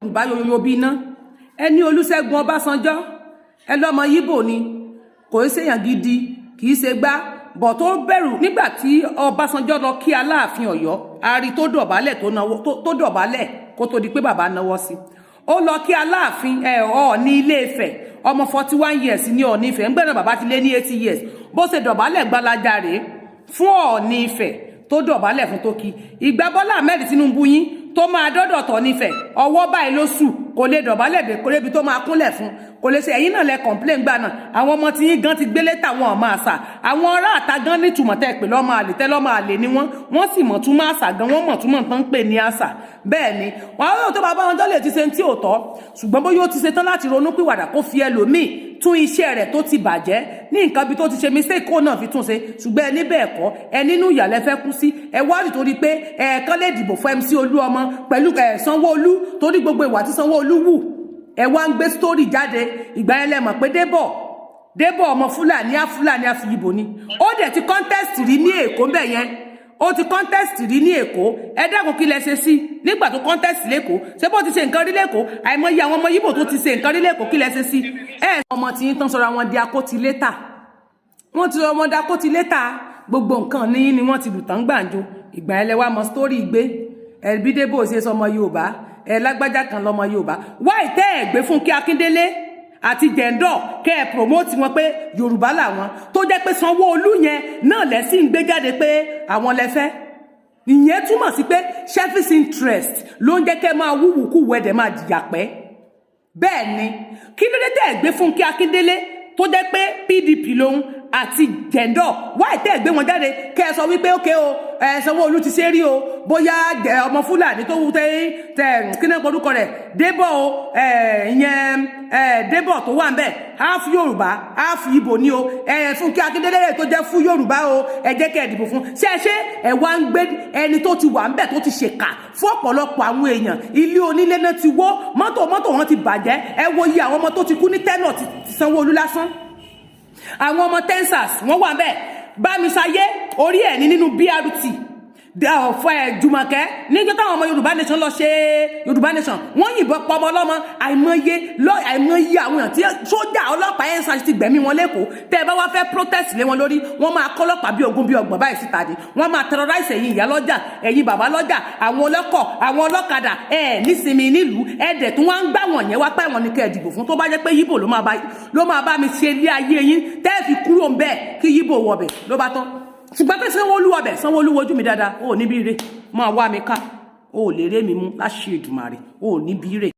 Yorùbá yoyoyo bí iná. Ẹni Olúṣẹ́gun Ọbásanjọ́, ẹ lọ́mọ Yíbò ni, kò í ṣèyàn gidi, kì í ṣe gbá bọ̀ tó bẹ̀rù. Nígbà tí Ọbásanjọ́ lọ kí Aláàfin Ọ̀yọ́, ari tó dọ̀bálẹ̀, tó náwó, tó dọ̀bálẹ̀ kó tó di pé bàbá náwó sí. Ó lọ kí Aláàfin ẹ Ọọ̀ni Ilé Ifẹ̀, ọmọ 41 years ní Ọọ̀ni Ifẹ̀ ńgbẹ́nà, bàbá ti lé ní 80 years. Bó ṣe dọ̀bálẹ̀ gbalaja rèé fún Ọọ̀ni Ifẹ̀ tó dọ̀bálẹ̀ fún tó kí. Ìgbà Bọ́lá Ahmed Tinubu yín tó máa dọ́dọ̀ tọ̀ nífẹ̀, ọwọ́ báyìí ló sù, kò lè dọ̀bálẹ̀ dé, kò lébi tó máa kúnlẹ̀ fún, kò lè ṣe. Ẹ̀yin náà lẹ complain gbà náà. Àwọn ọmọ tí yín gan ti gbélé tàwọn ọmọ àṣà, àwọn ará àta gan nítumọ̀ tẹ́ pè lọ́mọ àlè, tẹ́ lọ́mọ àlè ni wọ́n. Wọ́n sì mọ̀ túmọ̀ àṣà gan, wọ́n mọ̀ túmọ̀ tán ń pè ní àṣà. Bẹ́ẹ̀ ni wọ́n á tó bàbá wọn jọ́lẹ̀ ti ṣe tí ò tọ́, ṣùgbọ́n bóyá ó ti ṣe tán láti ronú pìwàdà, kó fi ẹlòmíì tún iṣẹ́ rẹ̀ tó ti bàjẹ́ ní nǹkan bí tó ti ṣe mistake, kó náà fi tún ṣe. Ṣùgbọ́n ẹni bẹ́ẹ̀ kọ́, ẹ nínú ìyàlẹ́ fẹ́ kú sí. Ẹ wá nítorí pé ẹ̀ẹ̀kan lè dìbò fún MC Olúọmọ pẹ̀lú ẹ̀ Sanwó-Olú, torí gbogbo ìwà tí Sanwó-Olú wù, ẹ wá ń gbé story jáde. Ìgbà yẹn lẹ mọ̀ pé Débọ̀, Débọ̀ ọmọ Fúlàní á Fúlàní àfìyìbò ni. Ó dẹ̀ ti contest rí ní Èkó ńbẹ̀ yẹn, ó ti contest rí ní Èkó. Ẹ dákun, kí lẹ ṣe sí nígbà tó contest lẹ́kọ̀ọ́? Ṣé bó ti ṣe nǹkan rí lẹ́kọ̀ọ́? Àìmọye àwọn ọmọ Yíbò tó ti ṣe nǹkan rí lẹ́kọ̀ọ́, kí lẹ ṣe sí? Ẹ ọmọ tí yín tán sọra wọn di akótilétà, wọ́n ti sọ wọn di akótilétà. Gbogbo nǹkan ní ni wọ́n ti lù tán gbàǹjo. Ìgbà yẹn lẹ wá mọ story gbé ẹbí Débò ṣe sọmọ Yorùbá, ẹ lágbájá kan lọmọ Yorùbá. Wáì tẹ́ ẹ gbé Fúnkẹ́ Akíndélé àti Jẹ̀ndọ̀, kẹ́ ẹ promote wọn pé Yorùbá làwọn, tó jẹ́ pé Sanwó-Olú yẹn náà lẹ́sìn ń gbé jáde pé àwọn lẹ́fẹ́. Ìyẹn túmọ̀ sí pé selfish interest ló ń jẹ́ kẹ́ máa wúwùkú wẹ̀dẹ̀, máa jìyà pẹ́. Bẹ́ẹ̀ ni, kí ló dé tẹ́ ẹ gbé Fúnkẹ́ Akíndélé, tó jẹ́ pé PDP lòun, àti Jẹ̀ndọ̀? Wáì tẹ́ ẹ gbé wọn jáde, kẹ́ ẹ sọ wípé ókè o, ẹ Sanwó-Olú ti ṣe rí o, bóyá ọmọ Fúlàní tó wú tẹ tẹ kí náà porúkọ rẹ̀, Débọ̀ o, ẹ ìyẹn ẹ Débọ̀ tó wà ń bẹ̀, half Yorùbá, half Ìgbò ni o. Ẹ Fúnkẹ́ Akíndélé tó jẹ́ fún Yorùbá o, ẹ jẹ́ kẹ́ ẹ dìbò fún. Ṣé ẹ ṣe ẹ wá ń gbé ẹni tó ti wà ń bẹ̀, tó ti ṣèkà fún ọ̀pọ̀lọpọ̀ àwọn èèyàn? Ilé onílé náà ti wó, mọ́tò mọ́tò wọn ti bàjẹ́. Ẹ wo iye àwọn ọmọ tó ti kú ní tenure ti Sanwó-Olú lásán. Àwọn ọmọ EndSARS wọ́n wà bẹ́ẹ̀, Bámisáyé orí ẹ̀ ní nínú BRT ọ̀fọ̀ ẹ̀. Jùmọ̀kẹ́, níjọ́ táwọn ọmọ Yorùbá Nation lọ ṣe Yorùbá Nation, wọ́n yìnbọn pa ọmọ ọlọ́mọ. Àìmọye lọ, àìmọye àwọn èèyàn tí sójà, ọlọ́pàá EndSARS ti gbẹ̀mí wọn lẹ́kọ̀ọ́. Tẹ́ ẹ bá wá fẹ́ protest lé wọn lórí, wọ́n máa kọ́ ọlọ́pàá bí 20, bí 30 báyìí síta ni. Wọ́n máa terrorize ẹ̀yin ìyá lọ́jà, ẹ̀yin bàbá lọ́jà, àwọn ọlọ́kọ̀, àwọn ọlọ́kadà. Ẹ̀ nísinmi nílùú, ẹ̀dẹ̀ tí wọ́n ń gbà wọ̀n yẹn wá pẹ́ wọn ní kẹ́ ẹ̀ dìbò fún. Tó bá jẹ́ pé Yíbò ló máa bá mi ṣe ilé ayé yín tẹ́ ẹ fi kúrò ń bẹ́ẹ̀, kí Yíbò wọbẹ̀ ló bá tán. Ṣùgbọ́n pé Sanwó-Olú ọbẹ̀, Sanwó-Olú, wojú mi dáadáa, ó níbi ire máa wá mi ká, ó lè ré mi mú láṣẹ Èdùmàrè, ó níbi ire.